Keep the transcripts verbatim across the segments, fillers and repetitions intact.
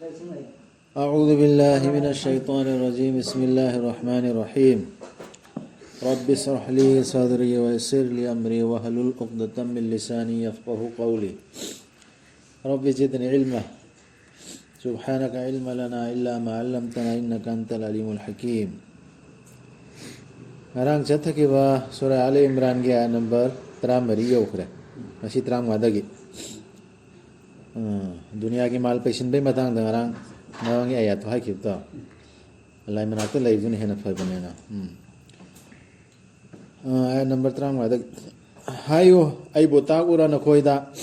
أعوذ بالله من الشيطان الرجيم. بسم الله الرحمن الرحيم. رب اشرح لي صدري ويسر لي أمري واحلل عقدة من لساني يفقه قولي. رب زدني علما. سبحانك علم لنا إلا ما علمتنا إنك أنت العليم الحكيم. ꯉꯔꯥꯡ ꯆꯠꯊꯈꯤꯕ ꯁꯨꯔꯥ ꯑꯥꯂ ꯏꯝꯔꯥꯟꯒꯤ ꯑꯥꯌꯠ ꯅꯝꯕꯔ ꯇꯔꯥꯃꯔꯤ ꯌꯧꯈ꯭ꯔꯦ꯫ ꯉꯁꯤ ꯇꯔꯥꯃꯉꯥꯗꯒꯤ꯫ ꯑ, ꯗꯨꯅꯤꯌꯥꯒꯤ ꯃꯥꯜ ꯄꯩꯁꯤꯟꯕꯩ ꯃꯇꯥꯡꯗ ꯉꯔꯥꯡ, ꯉꯔꯥꯡꯒꯤ ꯑꯥꯌꯠꯇꯣ ꯍꯥꯏꯈꯤꯕꯗꯣ, ꯑꯜꯂꯥꯍ ꯃꯅꯥꯛꯇ ꯂꯩꯕꯗꯨꯅ ꯍꯦꯟꯅ ꯐꯕꯅꯦꯅ꯫ ꯎꯝ꯫ ꯑ, ꯑꯥꯌꯠ ꯅꯝꯕꯔ ꯇꯔꯥꯃꯉꯥꯗ, "ꯍꯥꯏꯌꯨ, ꯑꯩꯕꯨ ꯇꯥꯛꯎꯔ ꯅꯈꯣꯏꯗ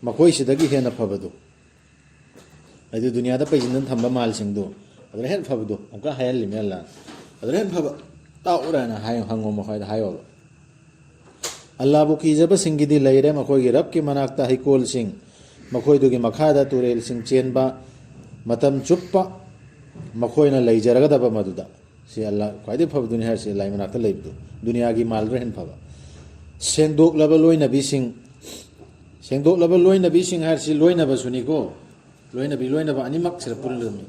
ꯃꯈꯣꯏꯁꯤꯗꯒꯤ ꯍꯦꯟꯅ ꯐꯕꯗꯨ?" ꯍꯥꯏꯗꯤ ꯗꯨꯅꯤꯌꯥꯗ ꯄꯩꯁꯤꯟꯗꯅ ꯊꯝꯕ ꯃꯥꯜꯁꯤꯡꯗꯣ, ꯑꯗꯨꯅ ꯍꯦꯟꯅ ꯐꯕꯗꯣ ꯑꯃꯨꯛꯀ ꯍꯥꯏꯍꯜꯂꯤꯃꯦ ꯑꯜꯂꯥꯍꯅ꯫ ꯑꯗꯨꯅ ꯍꯦꯟꯅ ꯐꯕ ꯇꯥꯛꯎꯔꯅ ꯍꯥꯏ, ꯍꯪꯉꯣ, ꯃꯈꯣꯏꯗ ꯍꯥꯏꯌꯣꯕ꯫ ꯑꯜꯂꯥꯍꯕꯨ ꯀꯤꯖꯕꯁꯤꯡꯒꯤꯗꯤ ꯂꯩꯔꯦ ꯃꯈꯣꯏꯒꯤ ꯔꯕꯀꯤ ꯃꯅꯥꯛꯇ ꯍꯩꯀꯣꯜꯁꯤꯡ, ꯃꯈꯣꯏꯗꯨꯒꯤ ꯃꯈꯥꯗ ꯇꯨꯔꯦꯜꯁꯤꯡ ꯆꯦꯟꯕ, ꯃꯇꯝ ꯆꯨꯞꯄ ꯃꯈꯣꯏꯅ ꯂꯩꯖꯔꯒꯗꯕ ꯃꯗꯨꯗ꯫ ꯁꯤ ꯑꯜꯂꯥꯍ ꯈ꯭ꯋꯥꯏꯗꯒꯤ ꯐꯕꯗꯨꯅꯤ ꯍꯥꯏꯔꯤꯁꯤ, ꯑꯜꯂꯥꯍꯒꯤ ꯃꯅꯥꯛꯇ ꯂꯩꯕꯗꯨ, ꯗꯨꯅꯤꯌꯥꯒꯤ ꯃꯥꯜꯗꯨꯅ ꯍꯦꯟꯅ ꯐꯕ꯫ ꯁꯦꯡꯗꯣꯛꯂꯕ ꯂꯣꯏꯅꯕꯤꯁꯤꯡ, ꯁꯦꯡꯗꯣꯛꯂꯕ ꯂꯣꯏꯅꯕꯤꯁꯤꯡ ꯍꯥꯏꯔꯤꯁꯤ ꯂꯣꯏꯅꯕꯁꯨꯅꯤꯀꯣ, ꯂꯣꯏꯅꯕꯤ ꯂꯣꯏꯅꯕ ꯑꯅꯤꯃꯛ ꯁꯤꯗ ꯄꯨꯜꯂꯝꯃꯤ꯫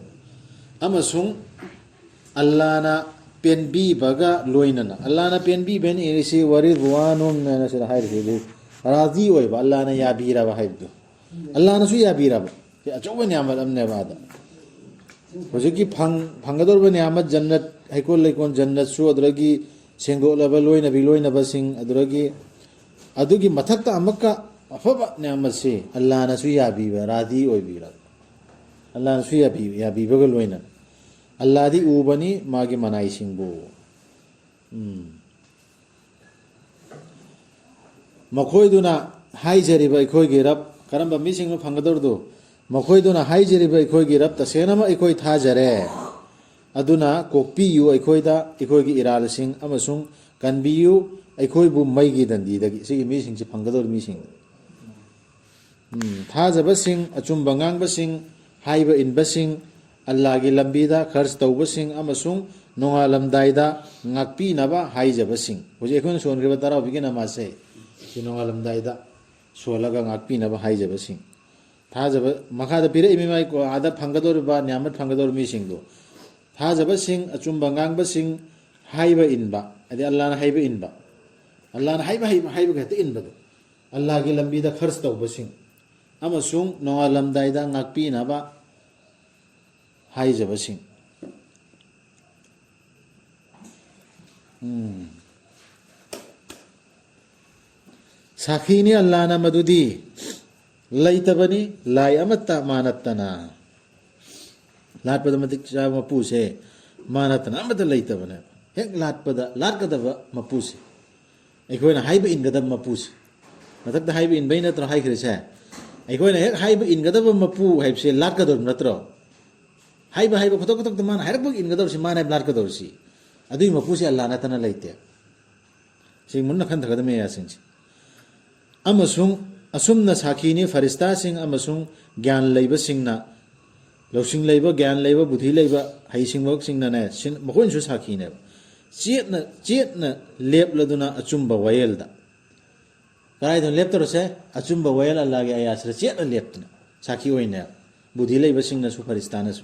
ꯑꯃꯁꯨꯡ ꯑꯜꯂꯥꯍꯅ ꯄꯦꯟꯕꯤꯕꯒ ꯂꯣꯏꯅꯅ, ꯑꯜꯂꯥꯍꯅ ꯄꯦꯟꯕꯤꯕꯅꯤ ꯏꯔꯤꯁꯤ ꯋꯥꯔꯤꯗꯨꯋꯥꯅꯨꯝꯅ ꯁꯤꯗ ꯍꯥꯏꯔꯤꯁꯤꯗꯤ ꯔꯥꯖꯤ ꯑꯣꯏꯕ, ꯑꯜꯂꯥꯍꯅ ꯌꯥꯕꯤꯔꯕ ꯍꯥꯏꯕꯗꯨ꯫ ꯑꯜꯂꯥꯍꯅꯁꯨ ꯌꯥꯕꯤꯔꯕ꯫ ꯁꯤ ꯑꯆꯧꯕ ꯅꯤꯌꯥꯃꯠ ꯑꯃꯅꯦꯕ ꯑꯗ꯫ ꯍꯧꯖꯤꯛꯀꯤ ꯐꯪ-, ꯐꯪꯒꯗꯧꯔꯤꯕ ꯅꯤꯌꯥꯃꯠ ꯖꯟꯅꯠ, ꯍꯩꯀꯣꯜ ꯂꯩꯀꯣꯜ ꯖꯟꯅꯠꯁꯨ, ꯑꯗꯨꯗꯒꯤ ꯁꯦꯡꯗꯣꯛꯂꯕ ꯂꯣꯏꯅꯕꯤ ꯂꯣꯏꯅꯕꯁꯤꯡ, ꯑꯗꯨꯗꯒꯤ ꯑꯗꯨꯒꯤ ꯃꯊꯛꯇ ꯑꯃꯨꯛꯀ ꯑꯐꯕ ꯅꯤꯌꯥꯃꯠꯁꯤ ꯑꯜꯂꯥꯍꯅꯁꯨ ꯌꯥꯕꯤꯕ, ꯔꯥꯖꯤ ꯑꯣꯏꯕꯤꯔꯕ꯫ ꯑꯜꯂꯥꯍꯅꯁꯨ ꯌꯥꯕꯤ-, ꯌꯥꯕꯤꯕꯒ ꯂꯣꯏꯅꯅ꯫ ꯑꯜꯂꯥꯍꯗꯤ ꯎꯕꯅꯤ ꯃꯥꯒꯤ ꯃꯅꯥꯏꯁꯤꯡꯕꯨ꯫ ꯎꯝ꯫ ꯃꯈꯣꯏꯗꯨꯅ ꯍꯥꯏꯖꯔꯤꯕ ꯑꯩꯈꯣꯏꯒꯤ ꯔꯕ, ꯀꯔꯝꯕ ꯃꯤꯁꯤꯡꯅꯣ ꯐꯪꯒꯗꯧꯔꯤꯗꯣ? ꯃꯈꯣꯏꯗꯨꯅ ꯍꯥꯏꯖꯔꯤꯕ ꯑꯩꯈꯣꯏꯒꯤ ꯔꯕ ꯇꯁꯦꯡꯅꯃꯛ ꯑꯩꯈꯣꯏ ꯊꯥꯖꯔꯦ꯫ ꯑꯗꯨꯅ ꯀꯣꯛꯄꯤꯌꯨ ꯑꯩꯈꯣꯏꯗ, ꯑꯩꯈꯣꯏꯒꯤ ꯏꯔꯥꯜꯁꯤꯡ, ꯑꯃꯁꯨꯡ ꯀꯟꯕꯤꯌꯨ ꯑꯩꯈꯣꯏꯕꯨ ꯃꯩꯒꯤ ꯗꯟꯗꯤꯗꯒꯤ꯫ ꯁꯤꯒꯤ ꯃꯤꯁꯤꯡꯁꯤ ꯐꯪꯒꯗꯧꯔꯤ ꯃꯤꯁꯤꯡ꯫ ꯎꯝ, ꯊꯥꯖꯕꯁꯤꯡ, ꯑꯆꯨꯝꯕ ꯉꯥꯡꯕꯁꯤꯡ, ꯍꯥꯏꯕ ꯏꯟꯕꯁꯤꯡ, ꯑꯜꯂꯥꯍꯒꯤ ꯂꯝꯕꯤꯗ ꯈꯔꯆ ꯇꯧꯕꯁꯤꯡ ꯑꯃꯁꯨꯡ ꯅꯣꯡꯉꯥꯜꯂꯝꯗꯥꯏꯗ ꯉꯥꯛꯄꯤꯅꯕ ꯍꯥꯏꯖꯕꯁꯤꯡ꯫ ꯍꯧꯖꯤꯛ ꯑꯩꯈꯣꯏꯅ ꯁꯣꯟꯈ꯭ꯔꯤꯕ ꯇꯔꯥꯎꯕꯤꯒꯤ ꯅꯃꯥꯖꯁꯦ, ꯁꯤ ꯅꯣꯡꯉꯥꯜꯂꯝꯗꯥꯏꯗ ꯁꯣꯜꯂꯒ ꯉꯥꯛꯄꯤꯅꯕ ꯍꯥꯏꯖꯕꯁꯤꯡ꯫ ꯊꯥꯖꯕ, ꯃꯈꯥꯗ ꯄꯤꯔꯛꯏ ꯃꯤꯃꯥꯏꯀꯣ, ꯑꯥꯗ ꯐꯪꯒꯗꯧꯔꯤꯕ, ꯅꯤꯌꯥꯃꯠ ꯐꯪꯒꯗꯧꯔꯤꯕ ꯃꯤꯁꯤꯡꯗꯣ, ꯊꯥꯖꯕꯁꯤꯡ, ꯑꯆꯨꯝꯕ ꯉꯥꯡꯕꯁꯤꯡ, ꯍꯥꯏꯕ ꯏꯟꯕ, ꯍꯥꯏꯗꯤ ꯑꯜꯂꯥꯅ ꯍꯥꯏꯕ ꯏꯟꯕ, ꯑꯜꯂꯥꯅ ꯍꯥꯏꯕ, ꯍꯩꯕ, ꯍꯥꯏꯕꯒ ꯍꯦꯛꯇ ꯏꯟꯕꯗꯣ, ꯑꯜꯂꯥꯒꯤ ꯂꯝꯕꯤꯗ ꯈꯔꯆ ꯇꯧꯕꯁꯤꯡ, ꯑꯃꯁꯨꯡ ꯅꯣꯡꯉꯥꯜꯂꯝꯗꯥꯏꯗ ꯉꯥꯛꯄꯤꯅꯕ ꯍꯥꯏꯖꯕꯁꯤꯡ꯫ ꯎꯝ꯫ ꯁꯥꯈꯤꯅꯤ ꯑꯜꯂꯥꯅ ꯃꯗꯨꯗꯤ ꯂꯩꯇꯕꯅꯤ, ꯂꯥꯏ ꯑꯃꯠꯇ ꯃꯥ ꯅꯠꯇꯅ꯫ ꯂꯥꯠꯄꯗ ꯃꯇꯤꯛ ꯆꯥꯕ ꯃꯄꯨꯁꯦ ꯃꯥ ꯅꯠꯇꯅ ꯑꯃꯠꯇ ꯂꯩꯇꯕꯅꯦ꯫ ꯍꯦꯛ ꯂꯥꯠꯄꯗ ꯂꯥꯠꯀꯗꯕ ꯃꯄꯨꯁꯦ꯫ ꯑꯩꯈꯣꯏꯅ ꯍꯥꯏꯕ ꯏꯟꯒꯗꯕ ꯃꯄꯨꯁꯦ꯫ ꯃꯊꯛꯇ ꯍꯥꯏꯕ ꯏꯟꯕꯩ ꯅꯠꯇ꯭ꯔꯣ ꯍꯥꯏꯈ꯭ꯔꯤꯁꯦ? ꯑꯩꯈꯣꯏꯅ ꯍꯦꯛ ꯍꯥꯏꯕ ꯏꯟꯒꯗꯕ ꯃꯄꯨ ꯍꯥꯏꯕꯁꯦ ꯂꯥꯠꯀꯗꯧꯔꯤꯕ ꯅꯠꯇ꯭ꯔꯣ? ꯍꯥꯏꯕ, ꯍꯥꯏꯕ ꯈꯨꯗꯛ ꯈꯨꯗꯛꯇ ꯃꯥꯅ ꯍꯥꯏꯔꯛꯄ ꯏꯟꯒꯗꯧꯔꯤꯁꯤ, ꯃꯥꯅ ꯍꯥꯏꯕ ꯂꯥꯠꯀꯗꯧꯔꯤꯁꯤ꯫ ꯑꯗꯨꯒꯤ ꯃꯄꯨꯁꯦ ꯑꯜꯂꯥ ꯅꯠꯇꯅ ꯂꯩꯇꯦ꯫ ꯁꯤ ꯃꯨꯟꯅ ꯈꯟꯊꯒꯗꯕ ꯃꯌꯥꯝꯁꯤꯡꯁꯦ꯫ ꯑꯃꯁꯨꯡ ꯑꯁꯨꯝꯅ ꯁꯥꯈꯤꯅꯤ ꯐꯔꯤꯁꯇꯥꯁꯤꯡ ꯑꯃꯁꯨꯡ ꯒ꯭ꯌꯥꯟ ꯂꯩꯕꯁꯤꯡꯅ, ꯂꯧꯁꯤꯡ ꯂꯩꯕ, ꯒ꯭ꯌꯥꯟ ꯂꯩꯕ, ꯕꯨꯙꯤ ꯂꯩꯕ, ꯍꯩꯁꯤꯡꯕꯁꯤꯡꯅꯅꯦ, ꯁꯤꯟ-, ꯃꯈꯣꯏꯅꯁꯨ ꯁꯥꯈꯤꯅꯦꯕ꯫ ꯆꯦꯠꯅ, ꯆꯦꯠꯅ ꯂꯦꯞꯂꯗꯨꯅ ꯑꯆꯨꯝꯕ ꯋꯥꯌꯦꯜꯗ꯫ ꯀꯗꯥꯏꯗꯅꯣ ꯂꯦꯞꯇꯧꯔꯁꯦ? ꯑꯆꯨꯝꯕ ꯋꯥꯌꯦꯜ ꯑꯜꯂꯥꯒꯤ ꯑꯌꯥꯁꯤꯗ ꯆꯦꯠꯅ ꯂꯦꯞꯇꯅ ꯁꯥꯈꯤ ꯑꯣꯏꯅꯦꯕ꯫ ꯕꯨꯙꯤ ꯂꯩꯕꯁꯤꯡꯅꯁꯨ ꯐꯔꯤꯁꯇꯥꯅꯁꯨ꯫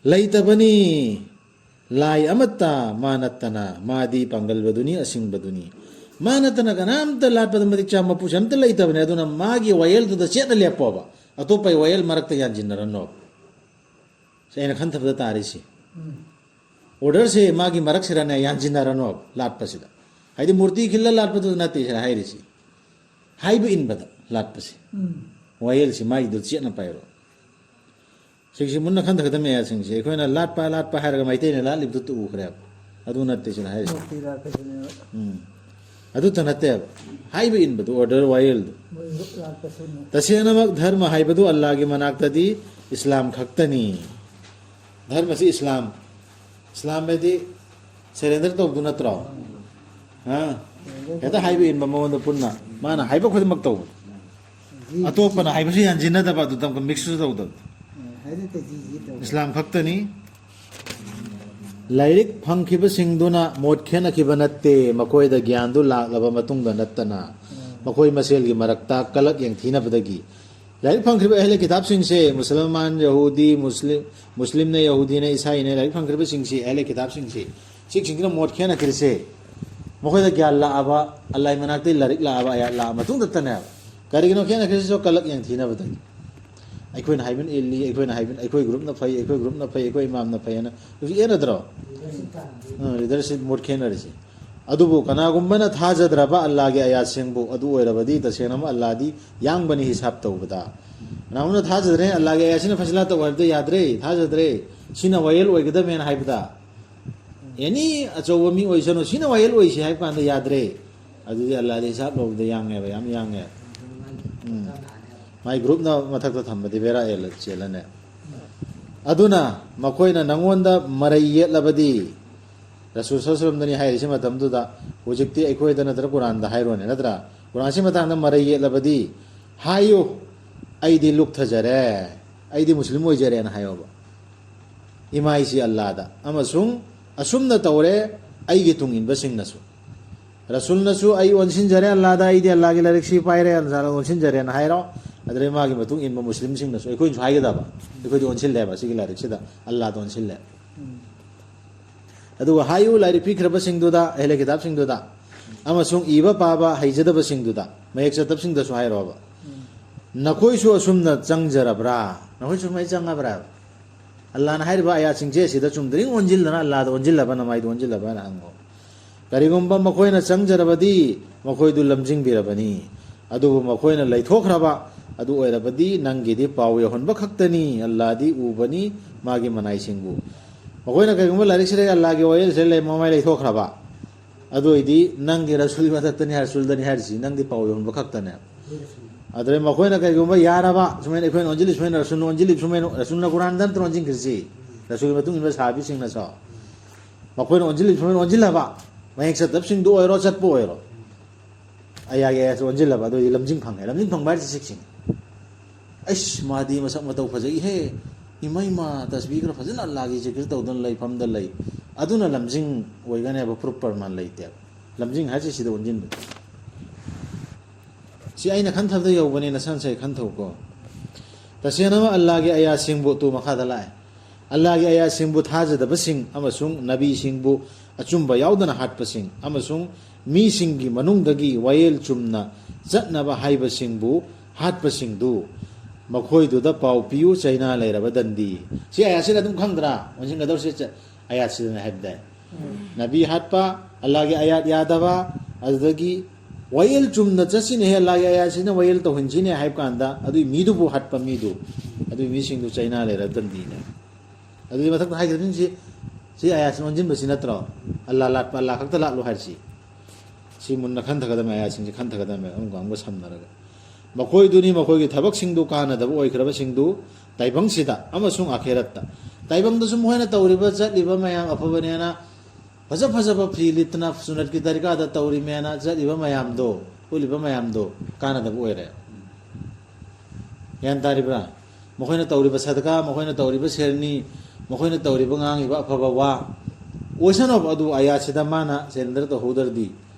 ꯂꯩꯇꯕꯅꯤ ꯂꯥꯏ ꯑꯃꯠꯇ ꯃꯥ ꯅꯠꯇꯅ, ꯃꯥꯗꯤ ꯄꯥꯡꯒꯜꯕꯗꯨꯅꯤ, ꯑꯁꯤꯡꯕꯗꯨꯅꯤ꯫ ꯃꯥ ꯅꯠꯇꯅ ꯀꯅꯥꯝꯇ ꯂꯥꯠꯄꯗ ꯃꯇꯤꯛ ꯆꯥꯕ ꯃꯄꯨꯁꯦ ꯑꯝꯇ ꯂꯩꯇꯕꯅꯤ꯫ ꯑꯗꯨꯅ ꯃꯥꯒꯤ ꯋꯥꯌꯦꯜꯗꯨꯗ ꯆꯦꯠꯅ ꯂꯦꯞꯄꯣꯕ, ꯑꯇꯣꯞꯄꯒꯤ ꯋꯥꯌꯦꯜ ꯃꯔꯛꯇ ꯌꯥꯟꯁꯤꯟꯅꯔꯅꯣꯕ꯫ ꯁꯤ ꯑꯩꯅ ꯈꯟꯊꯕꯗ ꯇꯥꯔꯤꯁꯤ꯫ ꯑꯣꯔꯗꯔꯁꯦ ꯃꯥꯒꯤ ꯃꯔꯛꯁꯤꯗꯅꯦ ꯌꯥꯟꯁꯤꯟꯅꯔꯅꯣꯕ ꯂꯥꯠꯄꯁꯤꯗ꯫ ꯍꯥꯏꯗꯤ ꯃꯨꯔꯇꯤ ꯈꯤꯜꯂ ꯂꯥꯠꯄꯗꯨ ꯅꯠꯇꯦ ꯁꯤꯗ ꯍꯥꯏꯔꯤꯁꯤ꯫ ꯍꯥꯏꯕ ꯏꯟꯕꯗ ꯂꯥꯠꯄꯁꯦ꯫ ꯎꯝ꯫ ꯋꯥꯌꯦꯜꯁꯤ ꯃꯥꯒꯤꯗꯨ ꯆꯦꯠꯅ ꯄꯥꯏꯔꯣ꯫ ꯁꯤꯒꯤꯁꯤ ꯃꯨꯟꯅ ꯈꯟꯊꯒꯗꯕ ꯃꯌꯥꯝꯁꯤꯡꯁꯦ꯫ ꯑꯩꯈꯣꯏꯅ ꯂꯥꯠꯄ, ꯂꯥꯠꯄ ꯍꯥꯏꯔꯒ ꯃꯩꯇꯩꯅ ꯂꯥꯠꯂꯤꯕꯗꯨ ꯎꯈ꯭ꯔꯦꯕ꯫ ꯑꯗꯨ ꯅꯠꯇꯦ ꯁꯤꯅ ꯍꯥꯏꯔꯤꯁꯦ꯫ ꯃꯨꯔꯇꯤ ꯂꯥꯠꯄꯁꯤꯅꯦꯕ꯫ ꯎꯝ꯫ ꯑꯗꯨꯇ ꯅꯠꯇꯦꯕ꯫ ꯍꯥꯏꯕ ꯏꯟꯕꯗꯨ, ꯑꯣꯔꯗꯔ, ꯋꯥꯌꯦꯜꯗꯨ꯫ ꯃꯣꯏ ꯂꯥꯠꯄꯁꯤꯅꯦ꯫ ꯇꯁꯦꯡꯅꯃꯛ ꯙꯔꯃ ꯍꯥꯏꯕꯗꯨ ꯑꯜꯂꯥꯒꯤ ꯃꯅꯥꯛꯇꯗꯤ ꯏꯁꯂꯥꯝ ꯈꯛꯇꯅꯤ꯫ ꯙꯔꯃꯁꯤ ꯏꯁꯂꯥꯝ꯫ ꯏꯁꯂꯥꯝ ꯍꯥꯏꯗꯤ ꯁꯔꯦꯟꯗꯔ ꯇꯧꯕꯗꯨ ꯅꯠꯇ꯭ꯔꯣ? ꯍꯥ? ꯍꯦꯛꯇ ꯍꯥꯏꯕ ꯏꯟꯕ ꯃꯉꯣꯟꯗ ꯄꯨꯟꯅ꯫ ꯃꯥꯅ ꯍꯥꯏꯕ ꯈꯨꯗꯤꯡꯃꯛ ꯇꯧꯕ꯫ ꯑꯇꯣꯞꯄꯅ ꯍꯥꯏꯕꯁꯨ ꯌꯥꯟꯁꯤꯟꯅꯗꯕ, ꯑꯗꯨꯗ ꯑꯃꯨꯛꯀ ꯃꯤꯛꯁꯁꯨ ꯇꯧꯗꯕ꯫ ꯍꯥꯏꯗꯤ ꯇꯖꯤꯖꯤ ꯇꯧꯕ꯫ ꯏꯁꯂꯥꯝ ꯈꯛꯇꯅꯤ꯫ ꯂꯥꯏꯔꯤꯛ ꯐꯪꯈꯤꯕꯁꯤꯡꯗꯨꯅ ꯃꯣꯠ ꯈꯦꯠꯅꯈꯤꯕ ꯅꯠꯇꯦ, ꯃꯈꯣꯏꯗ ꯒ꯭ꯌꯥꯟꯗꯨ ꯂꯥꯛꯂꯕ ꯃꯇꯨꯡꯗ ꯅꯠꯇꯅ꯫ ꯃꯈꯣꯏ ꯃꯁꯦꯜꯒꯤ ꯃꯔꯛꯇ ꯀꯂꯛ ꯌꯦꯡꯊꯤꯅꯕꯗꯒꯤ꯫ ꯂꯥꯏꯔꯤꯛ ꯐꯪꯈ꯭ꯔꯤꯕ ꯑꯍꯂꯦ ꯀꯤꯇꯥꯕꯁꯤꯡꯁꯦ, ꯃꯨꯁꯜꯃꯥꯟ, ꯌꯍꯨꯗꯤ, ꯃꯨꯁꯂꯤꯝ, ꯃꯨꯁꯂꯤꯝꯅ, ꯌꯍꯨꯗꯤꯅ, ꯏꯁꯥꯏꯅ, ꯂꯥꯏꯔꯤꯛ ꯐꯪꯈ꯭ꯔꯤꯕꯁꯤꯡꯁꯤ, ꯑꯍꯂꯦ ꯀꯤꯇꯥꯕꯁꯤꯡꯁꯤ, ꯁꯤꯁꯤꯡꯁꯤꯅ ꯃꯣꯠ ꯈꯦꯠꯅꯈ꯭ꯔꯤꯁꯦ, ꯃꯈꯣꯏꯗ ꯒ꯭ꯌꯥꯟ ꯂꯥꯛꯑꯕ, ꯑꯜꯂꯥꯍꯒꯤ ꯃꯅꯥꯛꯇꯒꯤ ꯂꯥꯏꯔꯤꯛ ꯂꯥꯛꯑꯕ, ꯑꯥꯌꯥꯠ ꯂꯥꯛꯑ ꯃꯇꯨꯡꯗꯇꯅꯦꯕ꯫ ꯀꯔꯤꯒꯤꯅꯣ ꯈꯦꯠꯅꯈ꯭ꯔꯤꯁꯤꯁꯨ? ꯀꯂꯛ ꯌꯦꯡꯊꯤꯅꯕꯗꯒꯤ꯫ ꯑꯩꯈꯣꯏꯅ ꯍꯥꯏꯕꯅ ꯏꯜꯂꯤ, ꯑꯩꯈꯣꯏꯅ ꯍꯥꯏꯕꯅ, ꯑꯩꯈꯣꯏ ꯒ꯭ꯔꯨꯞꯅ ꯐꯩ, ꯑꯩꯈꯣꯏ ꯒ꯭ꯔꯨꯞꯅ ꯐꯩ, ꯑꯩꯈꯣꯏ ꯏꯃꯥꯝꯅ ꯐꯩ ꯍꯥꯏꯅ ꯍꯧꯖꯤꯛ ꯌꯦꯠꯅꯗ꯭ꯔꯣ? ꯑ, ꯂꯤꯗꯔꯁꯤꯞ ꯃꯣꯠ ꯈꯦꯠꯅꯔꯤꯁꯦ꯫ ꯑꯗꯨꯕꯨ ꯀꯅꯥꯒꯨꯝꯕꯅ ꯊꯥꯖꯗ꯭ꯔꯕ ꯑꯜꯂꯥꯍꯒꯤ ꯑꯥꯌꯥꯠꯁꯤꯡꯕꯨ, ꯑꯗꯨ ꯑꯣꯏꯔꯕꯗꯤ ꯇꯁꯦꯡꯅꯃꯛ ꯑꯜꯂꯥꯍꯗꯤ ꯌꯥꯡꯕꯅꯤ ꯍꯤꯁꯥꯕ ꯇꯧꯕꯗ꯫ ꯀꯅꯥꯒꯨꯝꯕꯅ ꯊꯥꯖꯗ꯭ꯔꯦ, ꯑꯜꯂꯥꯍꯒꯤ ꯑꯥꯌꯥꯠꯁꯤꯅ ꯐꯩꯁꯂꯥ ꯇꯧ ꯍꯥꯏꯕꯗ ꯌꯥꯗ꯭ꯔꯦ, ꯊꯥꯖꯗ꯭ꯔꯦ, ꯁꯤꯅ ꯋꯥꯌꯦꯜ ꯑꯣꯏꯒꯗꯕꯅꯦꯅ ꯍꯥꯏꯕꯗ, ꯑꯦꯅꯤ ꯑꯆꯧꯕ ꯃꯤ ꯑꯣꯏꯁꯅꯨ, ꯁꯤꯅ ꯋꯥꯌꯦꯜ ꯑꯣꯏꯁꯤ ꯍꯥꯏꯕ ꯀꯥꯟꯗ ꯌꯥꯗ꯭ꯔꯦ꯫ ꯑꯗꯨꯗꯤ ꯑꯜꯂꯥꯍꯗꯤ ꯍꯤꯁꯥꯕ ꯂꯧꯕꯗ ꯌꯥꯡꯉꯦꯕ, ꯌꯥꯝ ꯌꯥꯡꯉꯦ꯫ ꯎꯝ꯫ ꯃꯥꯏ ꯒ꯭ꯔꯨꯞꯅ ꯃꯊꯛꯇ ꯊꯝꯕꯗꯤ ꯕꯦꯔꯥ ꯑꯦꯜ ꯆꯦꯜꯂꯅꯦ꯫ ꯑꯗꯨꯅ ꯃꯈꯣꯏꯅ ꯅꯪꯉꯣꯟꯗ ꯃꯔꯩ ꯌꯦꯠꯂꯕꯗꯤ, ꯔꯁꯨꯜ ꯁꯜꯂꯜꯂꯥꯍꯨ ꯑꯂꯥꯏꯍꯤ ꯋꯥꯁꯜꯂꯝꯗꯅꯤ ꯍꯥꯏꯔꯤꯁꯤ ꯃꯇꯝꯗꯨꯗ, ꯍꯧꯖꯤꯛꯇꯤ ꯑꯩꯈꯣꯏꯗ ꯅꯠꯇ꯭ꯔ ꯀꯨꯔꯥꯟꯗ ꯍꯥꯏꯔꯣꯅꯦ, ꯅꯠꯇ꯭ꯔꯥ? ꯀꯨꯔꯥꯟꯁꯤ ꯃꯇꯥꯡꯗ ꯃꯔꯩ ꯌꯦꯠꯂꯕꯗꯤ ꯍꯥꯏꯌꯨ, "ꯑꯩꯗꯤ ꯂꯨꯞꯊꯖꯔꯦ, ꯑꯩꯗꯤ ꯃꯨꯁꯂꯤꯝ ꯑꯣꯏꯖꯔꯦꯅ" ꯍꯥꯏꯌꯣꯕ꯫ ꯏꯃꯥꯏꯁꯤ ꯑꯜꯂꯥꯗ, ꯑꯃꯁꯨꯡ ꯑꯁꯨꯝꯅ ꯇꯧꯔꯦ ꯑꯩꯒꯤ ꯇꯨꯡ ꯏꯟꯕꯁꯤꯡꯅꯁꯨ꯫ ꯔꯁꯨꯜꯅꯁꯨ "ꯑꯩ ꯑꯣꯟꯁꯤꯟꯖꯔꯦ ꯑꯜꯂꯥꯗ, ꯑꯩꯗꯤ ꯑꯜꯂꯥꯒꯤ ꯂꯥꯏꯔꯤꯛꯁꯤ ꯄꯥꯏꯔꯦ, ꯑꯜꯂꯥꯗ ꯑꯣꯟꯁꯤꯟꯖꯔꯦꯅ" ꯍꯥꯏꯔꯣ꯫ ꯑꯗꯨꯗꯩ ꯃꯥꯒꯤ ꯃꯇꯨꯡ ꯏꯟꯕ ꯃꯨꯁꯂꯤꯝꯁꯤꯡꯅꯁꯨ, ꯑꯩꯈꯣꯏꯅꯁꯨ ꯍꯥꯏꯒꯗꯕ, "ꯑꯩꯈꯣꯏꯗꯤ ꯑꯣꯟꯁꯤꯜꯂꯦꯕ ꯁꯤꯒꯤ ꯂꯥꯏꯔꯤꯛꯁꯤꯗ, ꯑꯜꯂꯥꯗ ꯑꯣꯟꯁꯤꯜꯂꯦ"꯫ ꯑꯗꯨꯒ ꯍꯥꯏꯌꯨ ꯂꯥꯏꯔꯤꯛ ꯄꯤꯈ꯭ꯔꯕꯁꯤꯡꯗꯨꯗ, ꯑꯍꯂꯦ ꯀꯤꯇꯥꯕꯁꯤꯡꯗꯨꯗ, ꯑꯃꯁꯨꯡ ꯏꯕ ꯄꯥꯕ ꯍꯩꯖꯗꯕꯁꯤꯡꯗꯨꯗ, ꯃꯌꯦꯛ ꯆꯠꯇꯕꯁꯤꯡꯗꯁꯨ ꯍꯥꯏꯔꯣꯕ, "ꯅꯈꯣꯏꯁꯨ ꯑꯁꯨꯝꯅ ꯆꯪꯖꯔꯕ꯭ꯔꯥ?" ꯅꯈꯣꯏꯁꯨ ꯁꯨꯃꯥꯏꯅ ꯆꯪꯉꯕ꯭ꯔꯥ? ꯑꯜꯂꯥꯅ ꯍꯥꯏꯔꯤꯕ ꯑꯥꯌꯥꯠꯁꯤꯡꯁꯦ ꯁꯤꯗ ꯆꯨꯝꯗ꯭ꯔꯤꯡ ꯑꯣꯟꯁꯤꯜꯗꯅ, ꯑꯜꯂꯥꯗ ꯑꯣꯟꯁꯤꯜꯂꯕ, ꯅꯃꯥꯏꯗ ꯑꯣꯟꯁꯤꯜꯂꯕꯅ ꯍꯪꯉꯣ꯫ ꯀꯔꯤꯒꯨꯝꯕ ꯃꯈꯣꯏꯅ ꯆꯪꯖꯔꯕꯗꯤ ꯃꯈꯣꯏꯗꯨ ꯂꯝꯖꯤꯡꯕꯤꯔꯕꯅꯤ, ꯑꯗꯨꯕꯨ ꯃꯈꯣꯏꯅ ꯂꯩꯊꯣꯛꯈ꯭ꯔꯕ ꯑꯗꯨ ꯑꯣꯏꯔꯕꯗꯤ ꯅꯪꯒꯤꯗꯤ ꯄꯥꯎ ꯌꯧꯍꯟꯕ ꯈꯛꯇꯅꯤ꯫ ꯑꯜꯂꯥꯗꯤ ꯎꯕꯅꯤ ꯃꯥꯒꯤ ꯃꯅꯥꯏꯁꯤꯡꯕꯨ꯫ ꯃꯈꯣꯏꯅ ꯀꯔꯤꯒꯨꯝꯕ ꯂꯥꯏꯔꯤꯛꯁꯤꯗ, ꯑꯜꯂꯥꯒꯤ ꯋꯥꯌꯦꯜꯁꯤꯗ ꯂꯩ, ꯃꯃꯥꯏ ꯂꯩꯊꯣꯛꯈ꯭ꯔꯕ, ꯑꯗꯨ ꯑꯣꯏꯗꯤ ꯅꯪꯒꯤ ꯔꯁꯨꯜꯒꯤ ꯃꯊꯛꯇꯅꯤ, ꯔꯁꯨꯜꯗꯅꯤ ꯍꯥꯏꯔꯤꯁꯤ, ꯅꯪꯗꯤ ꯄꯥꯎ ꯌꯧꯍꯟꯕ ꯈꯛꯇꯅꯦ꯫ ꯑꯗꯨꯗꯩ ꯃꯈꯣꯏꯅ ꯀꯔꯤꯒꯨꯝꯕ ꯌꯥꯔꯕ, ꯁꯨꯃꯥꯏꯅ ꯑꯩꯈꯣꯏꯅ ꯑꯣꯟꯁꯤꯜꯂꯤ, ꯁꯨꯃꯥꯏꯅ ꯔꯁꯨꯜꯅ ꯑꯣꯟꯁꯤꯜꯂꯤ, ꯁꯨꯃꯥꯏꯅ ꯔꯁꯨꯜꯅ ꯀꯨꯔꯥꯟꯗ ꯅꯠꯇ꯭ꯔꯣ ꯑꯣꯟꯁꯤꯟꯈ꯭ꯔꯤꯁꯤ? ꯔꯁꯨꯜꯒꯤ ꯃꯇꯨꯡ ꯏꯟꯕ ꯁꯍꯥꯕꯤꯁꯤꯡꯅꯁꯨ ꯃꯈꯣꯏꯅ ꯑꯣꯟꯁꯤꯜꯂꯤ, ꯁꯨꯃꯥꯏꯅ ꯑꯣꯟꯁꯤꯜꯂꯕ, ꯃꯌꯦꯛ ꯆꯠꯇꯕꯁꯤꯡꯗꯨ ꯑꯣꯏꯔꯣ, ꯆꯠꯄ ꯑꯣꯏꯔꯣ, ꯑꯌꯥꯒꯤ ꯑꯌꯥꯁꯨ ꯑꯣꯟꯁꯤꯜꯂꯕ, ꯑꯗꯨꯗꯤ ꯂꯝꯖꯤꯡ ꯐꯪꯉꯦ꯫ ꯂꯝꯖꯤꯡ ꯐꯪꯕ ꯍꯥꯏꯔꯤꯁꯤ ꯁꯤꯛꯁꯤꯡ꯫ "ꯑꯩꯁ, ꯃꯥꯗꯤ ꯃꯁꯛ ꯃꯇꯧ ꯐꯖꯩꯍꯦ, ꯏꯃꯩꯃ, ꯇꯁꯕꯤ ꯈꯔ ꯐꯖꯅ ꯑꯜꯂꯥꯒꯤ ꯖꯤꯀꯤꯔ ꯇꯧꯗꯨꯅ ꯂꯩꯐꯝꯗ ꯂꯩ", ꯑꯗꯨꯅ ꯂꯝꯖꯤꯡ ꯑꯣꯏꯒꯅꯦꯕ, ꯄ꯭ꯔꯨꯞ ꯄ꯭ꯔꯃꯥꯟ ꯂꯩꯇꯦ꯫ ꯂꯝꯖꯤꯡ ꯍꯥꯏꯁꯤ ꯁꯤꯗ ꯑꯣꯟꯁꯤꯟꯕ꯫ ꯁꯤ ꯑꯩꯅ ꯈꯟꯊꯕꯗ ꯌꯧꯕꯅꯦ, ꯅꯁꯥ ꯅꯁꯥꯒꯤ ꯈꯟꯊꯧꯀꯣ꯫ ꯇꯁꯦꯡꯅꯃꯛ ꯑꯜꯂꯥꯒꯤ ꯑꯌꯥꯠꯁꯤꯡꯕꯨ, ꯇꯨ ꯃꯈꯥꯗ ꯂꯥꯛꯑꯦ, ꯑꯜꯂꯥꯒꯤ ꯑꯌꯥꯠꯁꯤꯡꯕꯨ ꯊꯥꯖꯗꯕꯁꯤꯡ ꯑꯃꯁꯨꯡ ꯅꯕꯤꯁꯤꯡꯕꯨ ꯑꯆꯨꯝꯕ ꯌꯥꯎꯗꯅ ꯍꯥꯠꯄꯁꯤꯡ ꯑꯃꯁꯨꯡ ꯃꯤꯁꯤꯡꯒꯤ ꯃꯅꯨꯡꯗꯒꯤ ꯋꯥꯌꯦꯜ ꯆꯨꯝꯅ ꯆꯠꯅꯕ ꯍꯥꯏꯕꯁꯤꯡꯕꯨ ꯍꯥꯠꯄꯁꯤꯡꯗꯨ, ꯃꯈꯣꯏꯗꯨꯗ ꯄꯥꯎ ꯄꯤꯌꯨ, ꯆꯩꯅꯥ ꯂꯩꯔꯕ ꯗꯟꯗꯤ꯫ ꯁꯤ ꯑꯌꯥꯠꯁꯤꯗ ꯑꯗꯨꯝ ꯈꯪꯗ꯭ꯔꯥ? ꯑꯣꯟꯁꯤꯟꯒꯗꯧꯔꯤꯁꯦ ꯆ-, ꯑꯌꯥꯠꯁꯤꯗꯅꯦ ꯍꯥꯏꯕꯗꯥꯏ꯫ ꯅꯕꯤ ꯍꯥꯠꯄ, ꯑꯜꯂꯥꯒꯤ ꯑꯌꯥꯠ ꯌꯥꯗꯕ, ꯑꯗꯨꯗꯒꯤ ꯋꯥꯌꯦꯜ ꯆꯨꯝꯅ ꯆꯠꯁꯤꯅꯦ ꯍꯦ, ꯑꯜꯂꯥꯒꯤ ꯑꯌꯥꯠꯁꯤꯅ ꯋꯥꯌꯦꯜ ꯇꯧꯍꯟꯁꯤꯅꯦ ꯍꯥꯏꯕ ꯀꯥꯟꯗ, ꯑꯗꯨꯒꯤ ꯃꯤꯗꯨꯕꯨ ꯍꯠꯄ ꯃꯤꯗꯨ, ꯑꯗꯨꯒꯤ ꯃꯤꯁꯤꯡꯗꯨ ꯆꯩꯅꯥ ꯂꯩꯔ ꯗꯟꯗꯤꯅꯦ꯫ ꯑꯗꯨꯗꯤ ꯃꯊꯛꯇ ꯍꯥꯏꯈꯤꯕꯁꯤꯡꯁꯤ, ꯁꯤ ꯑꯌꯥꯠꯁꯤꯅ ꯑꯣꯟꯁꯤꯟꯕꯁꯤ ꯅꯠꯇ꯭ꯔꯣ? ꯑꯜꯂꯥ ꯂꯥꯠꯄ, ꯑꯜꯂꯥ ꯈꯛꯇ ꯂꯥꯠꯂꯨ ꯍꯥꯏꯔꯤꯁꯤ꯫ ꯁꯤ ꯃꯨꯟꯅ ꯈꯟꯊꯒꯗꯕꯅꯤ, ꯑꯌꯥꯠꯁꯤꯡꯁꯤ ꯈꯟꯊꯒꯗꯕꯅꯤ, ꯑꯃꯒ ꯑꯃꯒ ꯁꯝꯅꯔꯒ꯫ ꯃꯈꯣꯏꯗꯨꯅꯤ ꯃꯈꯣꯏꯒꯤ ꯊꯕꯛꯁꯤꯡꯗꯨ ꯀꯥꯟꯅꯗꯕ ꯑꯣꯏꯈ꯭ꯔꯕꯁꯤꯡꯗꯨ ꯇꯥꯏꯕꯪꯁꯤꯗ ꯑꯃꯁꯨꯡ ꯑꯥꯈꯦꯔꯠꯇ꯫ ꯇꯥꯏꯕꯪꯗꯁꯨ ꯃꯈꯣꯏꯅ ꯇꯧꯔꯤꯕ, ꯆꯠꯂꯤꯕ ꯃꯌꯥꯝ ꯑꯐꯕꯅꯦꯅ, ꯐꯖ ꯐꯖꯕ ꯐꯤ ꯂꯤꯠꯇꯅ ꯁꯨꯅꯠꯀꯤ ꯇꯔꯤꯀꯥꯗ ꯇꯧꯔꯤꯃꯦꯅ ꯆꯠꯂꯤꯕ ꯃꯌꯥꯝꯗꯣ, ꯎꯠꯂꯤꯕ ꯃꯌꯥꯝꯗꯣ ꯀꯥꯟꯅꯗꯕ ꯑꯣꯏꯔꯦ꯫ ꯒ꯭ꯌꯥꯟ ꯇꯥꯔꯤꯕ꯭ꯔꯥ? ꯃꯈꯣꯏꯅ ꯇꯧꯔꯤꯕ ꯁꯗꯀꯥ, ꯃꯈꯣꯏꯅ ꯇꯧꯔꯤꯕ ꯁꯦꯔꯅꯤ, ꯃꯈꯣꯏꯅ ꯇꯧꯔꯤꯕ, ꯉꯥꯡꯉꯤꯕ ꯑꯐꯕ ꯋꯥ, ꯑꯣꯏꯁꯅꯨꯕ ꯑꯗꯨ ꯑꯌꯥꯠꯁꯤꯗ ꯃꯥꯅ ꯁꯦꯔꯦꯟꯗꯔ ꯇꯧꯍꯧꯗ꯭ꯔꯗꯤ